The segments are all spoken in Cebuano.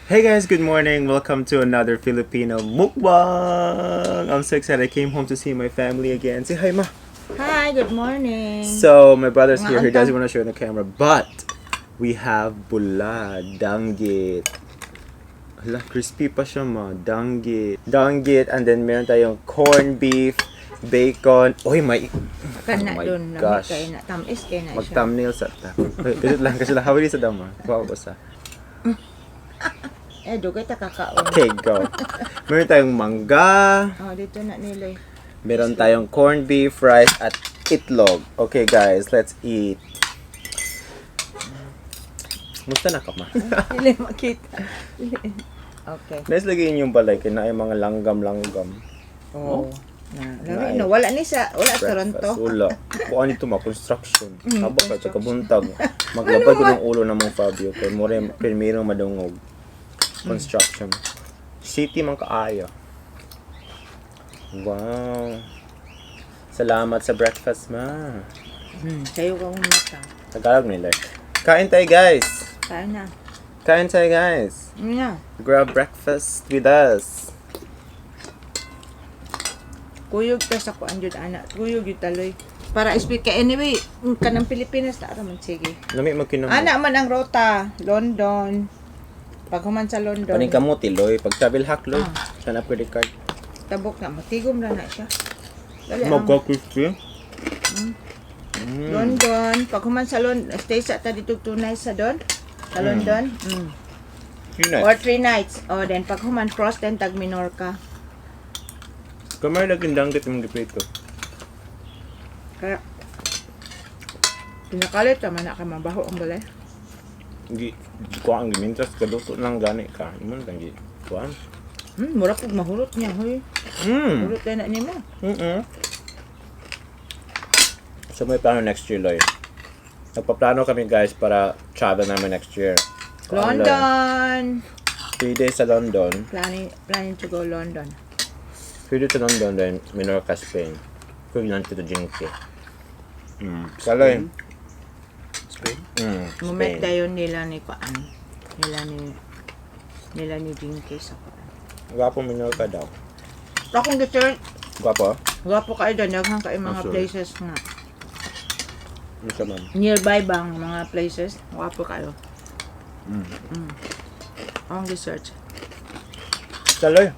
Hey guys, good morning. Welcome to another Filipino mukbang. I'm so excited. I came home to see my family again. Say hi, Ma. Hi, good morning. So my brother's here. He Mga doesn't want to show the camera, but we have bula, danggit. Hala, crispy pa siya, Ma. Danggit. Danggit, and then meron tayong corned beef, bacon. Oy, may Kana Oh my dun, lami gosh. kay na tamis kay na siya. Mag-thumbnail sa ta. Wait, kasi lang. How sa dama? Kuha ko sa. Eh, dugay ta kakaon. Okay, go. Meron tayong mangga. Oh, dito na nila. Meron tayong corned beef, rice, at itlog. Okay guys, let's eat. Musta na ka, Ma? Dili makita. Okay. Nice lagi inyong balay kay na mga langgam-langgam. Oh. Na, Nice. lami no, wala ni sa wala sa Toronto. Wala. Bukan nito ma construction. Haba ka sa kabuntag. Maglabad ko ng ulo na mong Fabio kay more primero madungog. Construction. City man kaayo. Wow. Salamat sa breakfast, Ma. Sayo ka mata. Tagalog nila. Kain tayo, guys. Kain na. Kain tayo, guys. Nga. Grab breakfast with us. Kuyog ta sa kuan jud ana. Kuyog jud taloy. Para speak kay anyway, kanang Pilipinas na man sige. Lami magkinamo. Ana man ang rota, London. Pag human sa London, Paning kamuti, Loy. Pag travel hack, Loy. Ah. Sana credit card. Tabok na matigom ra na siya. Dali ang Magka-crispy. London, pag human sa London, stay sa ta dito 2 nights sa don. Sa London. 3 nights. Or 3 nights. O then pag human cross then tag Minorca. Kamay lagi danggit yung giprito. Kaya pinakalit man na ka mabaho ang balay. Gi kuan gi mintras kaduto lang gani ka. Imo lang gi kuan. Mura kog mahurot niya hoy. Hurot tayo na nimo. So may plano next year, Loy. Nagpaplano kami guys para travel namin next year. Kuan, Loy. London. 3 days sa London. Planning to go London. 3 days sa London, then Minorca, Spain. Kung lang to Jinky. Kaloy. Spain? Mumet Spain. dayon nila ni kuan. Nila ni Jinky sa kuan. Gwapo Minorca daw. Akong gitur, Gwapo? gwapo kayo doon, daghan kayo mga Ah, sorry. places nga. Ano siya, ma'am? Nearby bang mga places? Gwapo kayo. Akong research. Kaloy.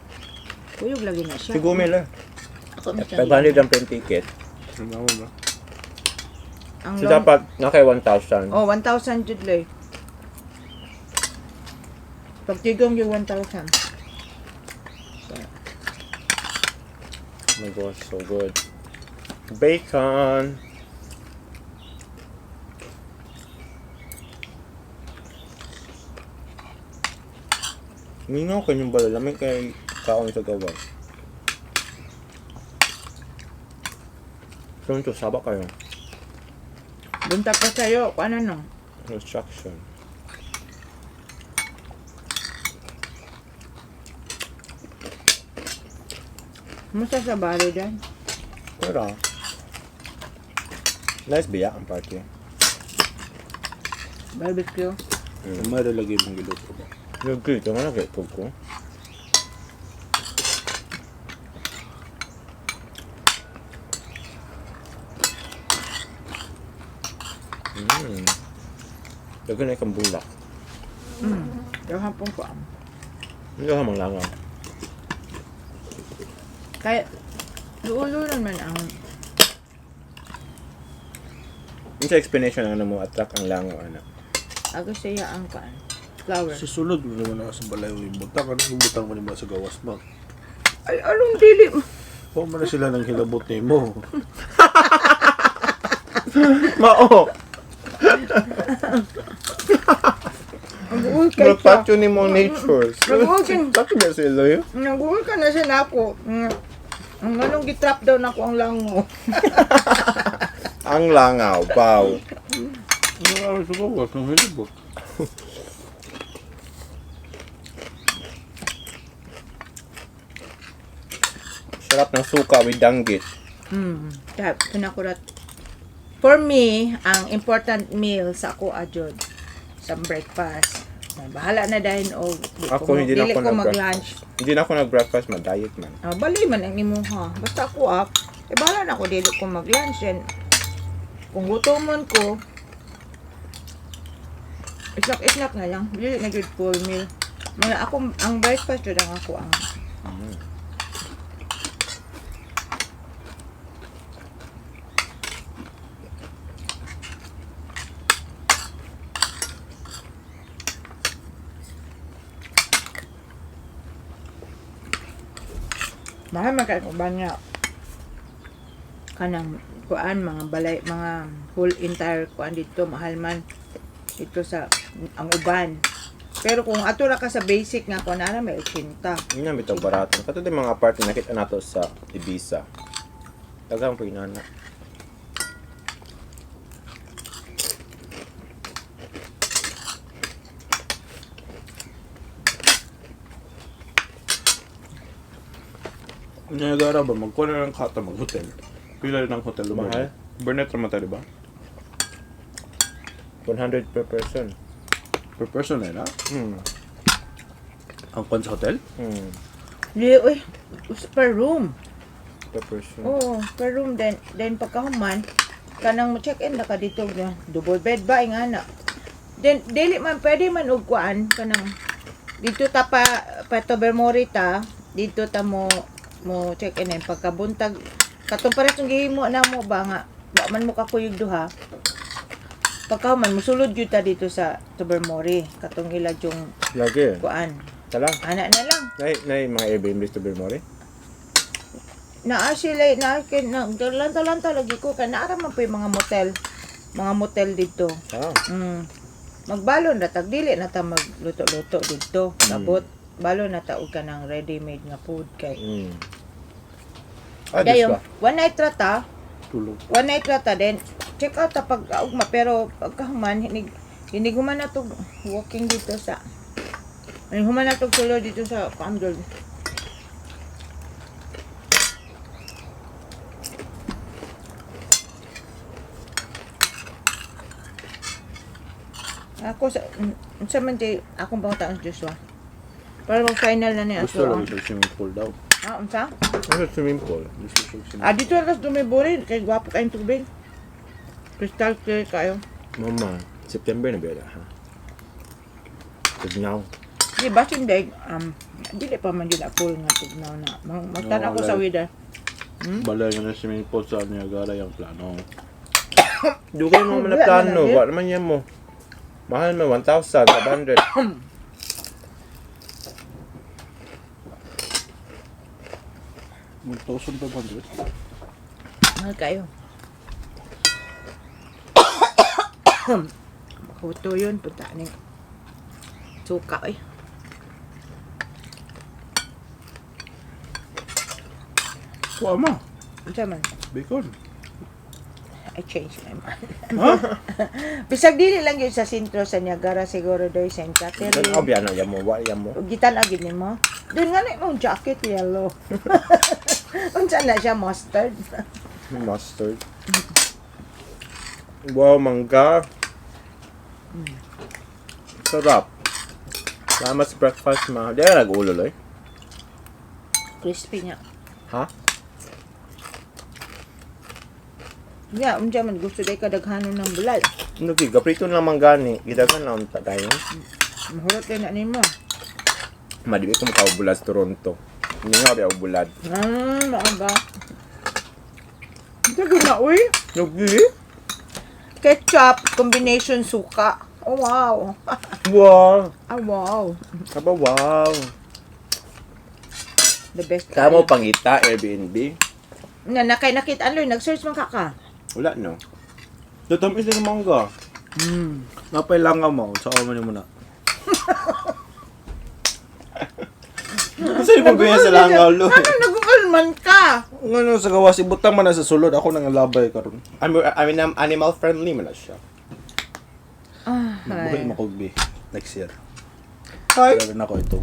Kuyog lagi na siya. Siguro Loy. Ako na siya. 500 ang plane ticket. Ano ba? Ang So dapat na kay 1,000. Oh, 1,000 jud lay. Pagtigong yung 1,000. Oh my gosh, so good. Bacon. Mingaw kanyang bala, lamig kay kaon sa gawas. Pronto, saba kayo. Buntag pa sa'yo, kung ano no. Construction. Musta sa bari dyan? Pero, nice biya ang party. Barbecue. May lagi mong giluto ba? Lagi, ito nga nag-ipog ko. Lagi na ikang bulak. Daw hapon ko. Hindi ka mang langaw. Kaya, luulo naman ang Yung sa explanation ano mo, attract ang langaw, anak. Ako siya ang kuan. Flower. Susunod mo naman ako sa balay yung butang. Ano yung butang mo nimo sa gawas mo? Ay, anong dili mo? Huwag mo na sila nang hilabot nimo. Mao! Nag-uul kay siya. Nagpatyo ni mo natures. Nag-uul ka. Bakit ba sila yun? Nag-uul ka na siya na ako. Ang anong gitrap daw na ako ang lango. Ang langaw, wow. Ano araw sa gawas nang hilabot? Sarap ng suka with danggit. Kaya, pinakurat. For me, ang important meal sa ako adjod sa breakfast. Bahala na dahil o di Ako, ko, hindi na dili ako ko mag-lunch. Hindi na ako nag-breakfast, ma-diet man. Ah, bali man ang imuha. Basta ako ah, eh bahala na ako dili ko mag-lunch then kung gutomon ko, islak-islak na lang. Dili na good full meal. Mga ako, ang breakfast jud ang ako ang Mahal man kay uban nga kanang kuan mga balay, mga whole entire kuan dito mahal man dito sa ang uban. Pero kung ato ra ka sa basic nga kuan ara may 80. Yun na bitaw barato. Kato din mga apartment nakita nato sa Ibiza. Daghang po inana. Niagara ba? Magkuha na ng kata mag-hotel. Pila rin ang hotel. Mahal? Burnett naman tayo, di ba? 100 per person. Per person eh, na? Hmm. Ang kwan sa hotel? Di uy, per room. Per person. Oo, per room then pagkahuman kanang mo check-in na ka dito nga double bed ba nga na. Then dili man pwede man og kuan kanang dito ta pa pa Tobermory ta dito ta mo mo check in eh. Pagkabuntag katong pares ang gihimo na mo ba nga wa man mo kakuyog duha pagkahuman mosulod jud ta dito sa Tobermory katong ila yung Lagi. kuan Tala. ana na lang. Nay, nay mga Airbnb to Bermore. Naa sila naa kay na lanta-lanta lagi ko kay naa ra man po yung mga motel dito. Ah. Magbalon ra tag dili na ta magluto-luto dito. Kabot balon na ta og kanang ready made nga food kay. Ah, Dayon, ba? one night ra ta, Tulog. one night ra ta then check out ta pag ugma pero pagkahuman hinig hinig human na tog walking dito sa hinig human na tog sulod dito sa Camdol. Ako sa unsa man di akong pangutan Joshua. Para mag final na ni Gusto ato. lang sa swimming pool daw. Ah, unsa? Ano swimming pool? Gusto sa swimming Ah, dito ra sa Dumiburi kay gwapo kayong tubig. Crystal clear kayo. Mama, September na ba ha? Tugnaw. Di ba sindig, dili pa man yun na full nga tugnaw na. Magtan No, ako sa like- weather. Balay nga na swimming pool sa Niagara yung plano. Dugay mo man na Wala na plano, lagi. wa naman yan mo. Mahal man 1,500. Mag 1,500. Mahal kayo. Makuto yun, punta ning suka eh. Kuha ma. Unsa man? Bacon. I changed my mind. Ha? Bisag dili lang yun sa sentro sa Niagara siguro doy Saint Catherine. Tanaw biya na yan mo, wa yan mo. Gitan agad nimo. Doon nga na imong jacket yellow. Unsa na siya mustard? Mustard. Wow, mangga. Sarap. Salamat sa breakfast, ma. Di ka nag-ulo, loy. Crispy niya. Ha? Yeah, unsa man gusto day kadaghanon ng bulad. Ano, gi? Gaprito na lang mangga ni. Gidagan lang ta tayo. Mahurot kay na nimo. Ma, di ba ko makabulad sa Toronto? Hindi nga ako bulad. Mao ba? Hindi na uy. Lagi? Ketchup combination suka. Oh wow. Wow! Ah wow. Aba, wow! The best. Kamo pangita, Airbnb? Na nakay nakita ano nag-search man ka ka. Wala, no? Tatamis din ang mangga. Napailangan mo. Sa man mo na. Kasi yung pagbiya sa langaw, lo. Ano nag-google man ka? Ngano sa gawas ibutang man na sa sulod ako nang labay karon. I mean, I'm animal friendly man na siya. Ah, Buhay makugbi next year. Hi! Lalo na ko ito.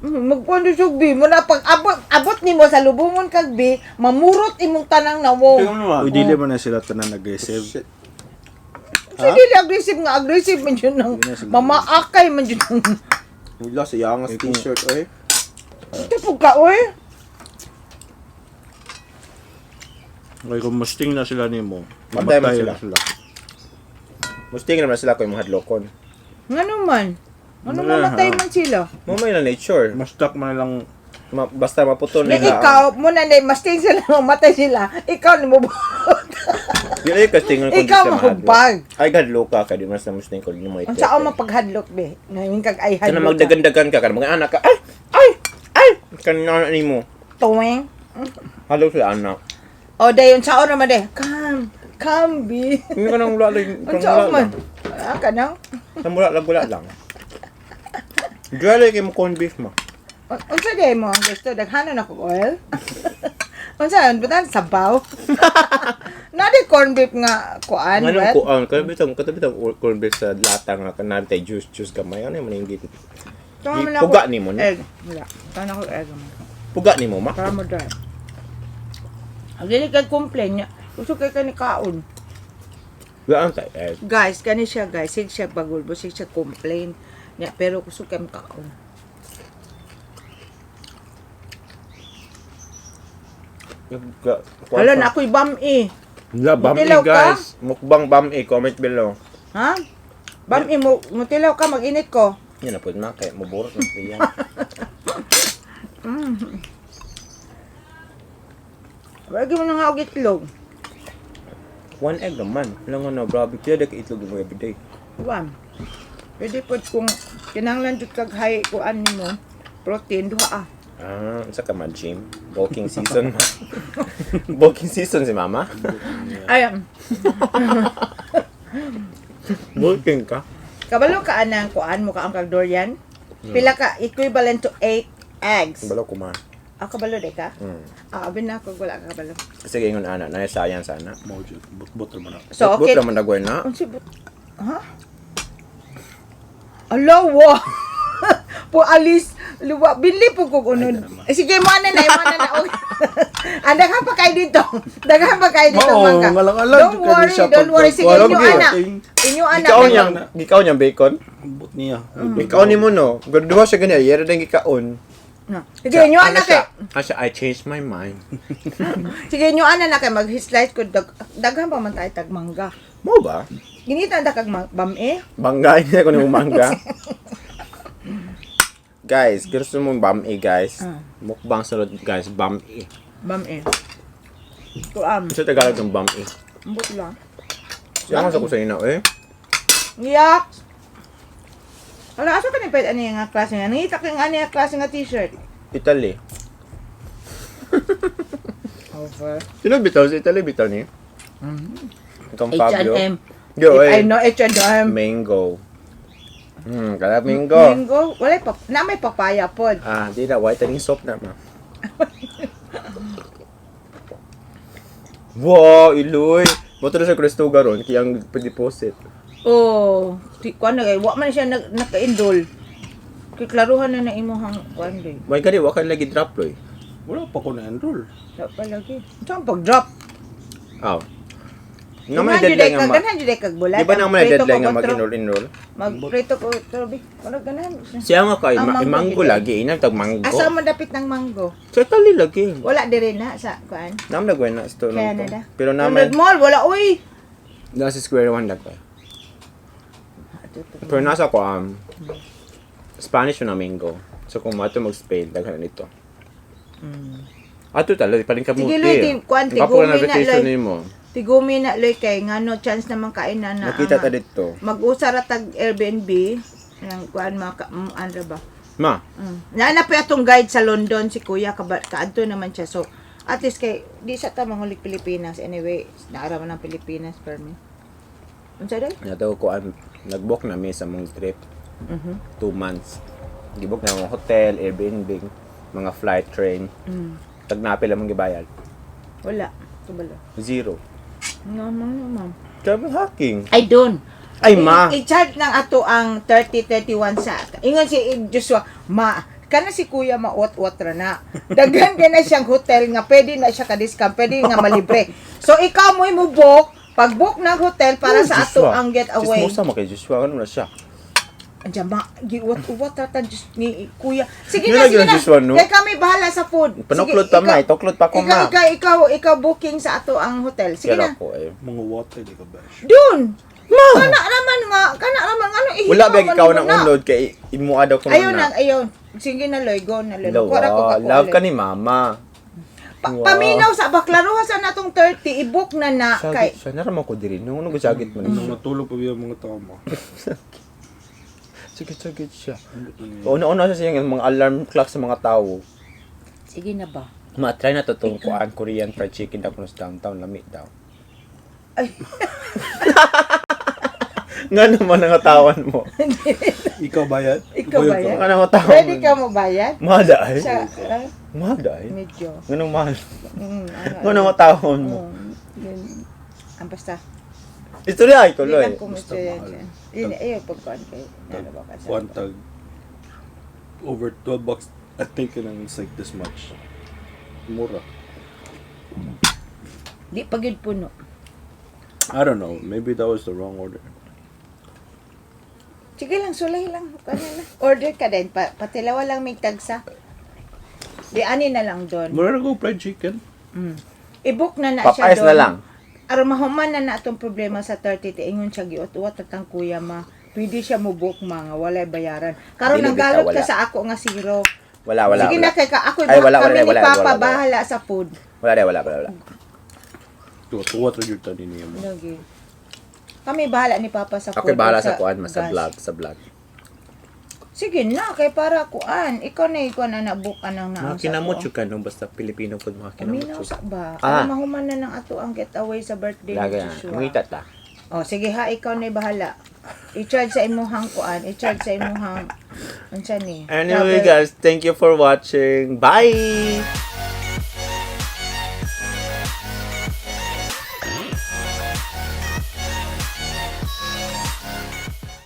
Magkuan do bi mo na pag abot abot nimo sa lubungon kag bi, mamurot imong tanang nawong. Tingnan mo naman. Uy, dili man na sila tanan nag-save. Shit. Sa dili aggressive nga aggressive man yun ng Hindi na siguro. mamaakay man yun ng Wala sa yangas t-shirt oy. Tapog ka oy. Kaya kung musting na sila nimo, Matay man mamatay sila. na sila. Musting naman sila ko yung hadlokon. Ngano man? Ano Wala, mamatay ha? man sila? Mo may na nature. Mastak man lang. Basta maputol Na nila. ikaw, muna na masting sila, mamatay sila. Ikaw ni mo Di ay kastingon kung di Ikaw siya mahadlok. mahubag. Ay gadlok ka kay di mas na musting ko di mo Ang sao mapaghadlok be? Ngayon kag ay Kana hadlok. ka. magdagandagan ka kana mga anak ka. Ay ay ay kana nimo. Tuwing. Halo sila anak. O dayon sao naman de. Come, come be. Hindi ka nang wala lang. Ang sao man? Ah, kanang. Nang wala lang wala lang. Dwele kay mo corned beef mo. Unsa day mo ang gusto daghanon ako oil. Unsa butan sabaw. Na di corn beef nga kuan Anong wet. kuan? Kaya bitong corned beef sa lata nga kanang tay juice juice gamay. Ano yung maningit? Tunga man ako Puga nimo no? Egg. Wala. Tunga ako egg mo. Puga nimo ma. Para mo dry. Ang dili kay complain niya. Gusto kay kani kaon. Wala ang tay. Eh, Guys, kani siya guys, sig siya bagulbo, sig siya complain niya pero gusto kay kaon. Hala na ako'y bam-i. Wala, bam-i Mutilaw ka? guys. Mukbang bam-i. Comment below. Ha? Bam-i mo, mutilaw ka mag-init ko. Yan na po na kaya maburot na po yan. Wala mo na nga og itlog. One egg naman. Wala nga na, grabe. Kaya ka itlog mo everyday. One. Pwede po kung kinahanglan jud kag high kuan nimo protein duha ah. Ah, isa ka ma gym. Bulking season ma. Bulking season si mama. Ay, Bulking ka. kabalo ka anang kuan mo ka ang kag durian. Pila ka equivalent to 8 eggs. Balo ko ma. Ah, kabalo de ka? Ah, abi na ako wala ka kabalo. Sige, ingon ana. Na science ana. Mao jud, but-but man na. So But okay. naman nagway na. Unsa but Ha? Ala wa. Po alis luwa binli po kog unod. Eh, sige mo ana na, mo ana na. Okay. Ah, daghan pa kayo dito. Daghan pa kayo dito Oo, mangga. ngalang-alang Don't jud kayo worry, siya don't worry. Sige, walang inyo ana. dating. Inyo ana. Gikaon niyang, gikaon niyang bacon. Ambot niya. Gikaon ni mo no. Duha siya ganyan. Yera din gikaon. No. Sige, inyo ana kay. Asya, I changed my mind. Sige, inyo ana na kay mag-slice ko daghan pa man tayo tag mangga. Mo ba? Ginita ta kag bam-e. Banggain niya ko ng mangga. Guys, gusto mong bam-i guys. Mukbang sunod guys, bam-i. Bam-e. Kuam, Sa Tagalog ng bam-i. ambot lang. Siya nga sa kusina eh. Yak. Ala, asa ka ni pwede ano yung nga klase nga? Nangita ka nga ano yung klase nga t-shirt. Italy. Over. Sino bitaw? Sa Italy bitaw ni? Itong Fabio. H&M. Yo, If I eh. know H&M. Mango. Kaya mango. Mango. Wala pa, na may papaya pod. Ah, di na. Whitening soap na ma. Wow, iloy. Moto na sa Kristo garon, kaya ang pa-deposit. Oh, ti kuan na kay wa man siya nag naka-enroll. Kay klaruhan na na imong kuan day. May gani, wa ka lagi drop, loy. Wala pa ko na-enroll. Wala pa lagi. Saan pag-drop? Aw. Nga may Ganahan jud deadline ay nga kag ma. ganahan jud ay kag bulat. Di ba na may Ang prito deadline ko nga otro. mag-enroll-enroll? Magprito ko trobi. Wala ganahan. Siya nga kay Ang mango mango jud. lagi, inang tag mango. Asa man dapit ng mango? Sa Italy lagi. Wala dire na sa kuan. Nam nagway na store lang to. Canada. Pero Sunod naman Mall wala uy. nasa Square One lagi. Pero nasa ko Spanish yun ang mango. So kung mato mag-Spain, daghan nito. Ato talaga, paling kamuti. Sige, Loy, kuan, Kapo na tigumi na, invitation Loy. nimo. Tigumi na loy kay ngano chance naman kain na na. Nakita ta ang- dito. Mag-usa ra tag Airbnb nang kuan maka ano ba? Ma, Naa na pa atong guide sa London si Kuya kaadto naman siya. So at least kay di sa ta mangulig Pilipinas anyway, naara man ang Pilipinas per me. Unsa day? nato ko nag-book na mi sa mong trip. 2 months. Gibook na mga hotel, Airbnb, mga flight, train. Tag napil among gibayad. Wala. Tubalo. Zero. No, ma'am, no, ma'am. Travel hacking. I don't. Ay, ma. I-charge ng ato ang 30-31 sa... Ingon si Joshua, ma, kana si kuya mauot-uot ra na. Daghan din na siyang hotel nga pwede na siya ka-discount, pwede nga malibre. So ikaw mo'y mo book, Pag-book ng hotel para sa ato ang getaway. Chismosa mo kay Joshua. Ano na siya? Andiyan ma, giuwat-uwat ratan Diyos ni kuya. Sige Yun na, lagi sige ang na. Joshua, no? Kaya kami bahala sa food. Sige, Panuklod pa ma. Ituklod pa ko ikaw, ma. ikaw booking sa ato ang hotel. Sige Kaya na. ko eh. Mga water di ka bash. Dun! Ma! Kana naman nga, kana naman ano ihita Wala ba man ikaw mo nang unod kay imuha daw ko Ayun na, ayun. Sige na Loy, go na Loy. Hello, Kuha ra ko ah, kako, love Loy. ka ni mama. Paminaw sa baklaroha sa natong 30, i-book na na kay Sagit siya. Naraman ko diri. Nung nung sagit man. Nang natulog pa biya mga tao mo. Sagit sagit siya. Una-una siya siyang mga alarm clock sa mga tao. Sige na ba? Ma-try na to tong kuan Korean fried chicken daw kuno sa downtown, lami daw. Ay. Nga naman ang atawan mo. Ikaw bayad? Ikaw bayad? Nga naman atawan Ready ka mo bayad? Mahal ay. Sa, ah, Mahal ay. medyo. Nga nang mahal. Ano, Nga nang atawan mo. Yun. Ang basta. Istorya ay Hindi tuloy. lang kung Basta istorya mahal. siya. Yun, ayun, pagkuhan kayo. Ano ba ka sa- One tag. Over $12. I think and it's like this much. Mura. Di pa gyud puno. I don't know. Maybe that was the wrong order. Sige lang, sulay lang. Ano na. Order ka din. Patilawa lang may tagsa. Di ani na lang doon. Mura na go fried chicken. I-book na na siya Papayas doon. na lang. Aron mahuman na na atong problema sa 30, tiingon siya giot-uwat at ang kuya ma. Pwede siya mo book ma nga walay bayaran. Karon Dili nang galot bitaw, ka wala. sa ako nga zero. Wala, wala. Sige wala. na kay ka ako Ay, wala, kami wala, ni wala, Papa wala, wala. bahala sa food. Wala, wala, wala, wala. Tuwa tuwa yung tani niya mo. Lagi. Kami bahala ni Papa sa food. Okay, bahala ug sa kuan, ma, sa gas. vlog, sa vlog. Sige na kay para kuan. Ikaw na ikaw na na-book anang naang Mga kinamot ka no, basta Filipino food mga Paminaw kinamot. sa ba? Ah. Ano mahuman na ng ato ang getaway sa birthday ni Lagi na. Joshua. Mangita ta. Oh, sige ha, ikaw na bahala. I-charge sa imuhang kuan, i-charge sa imuhang unsa ni? Anyway Travel. guys, thank you for watching. Bye!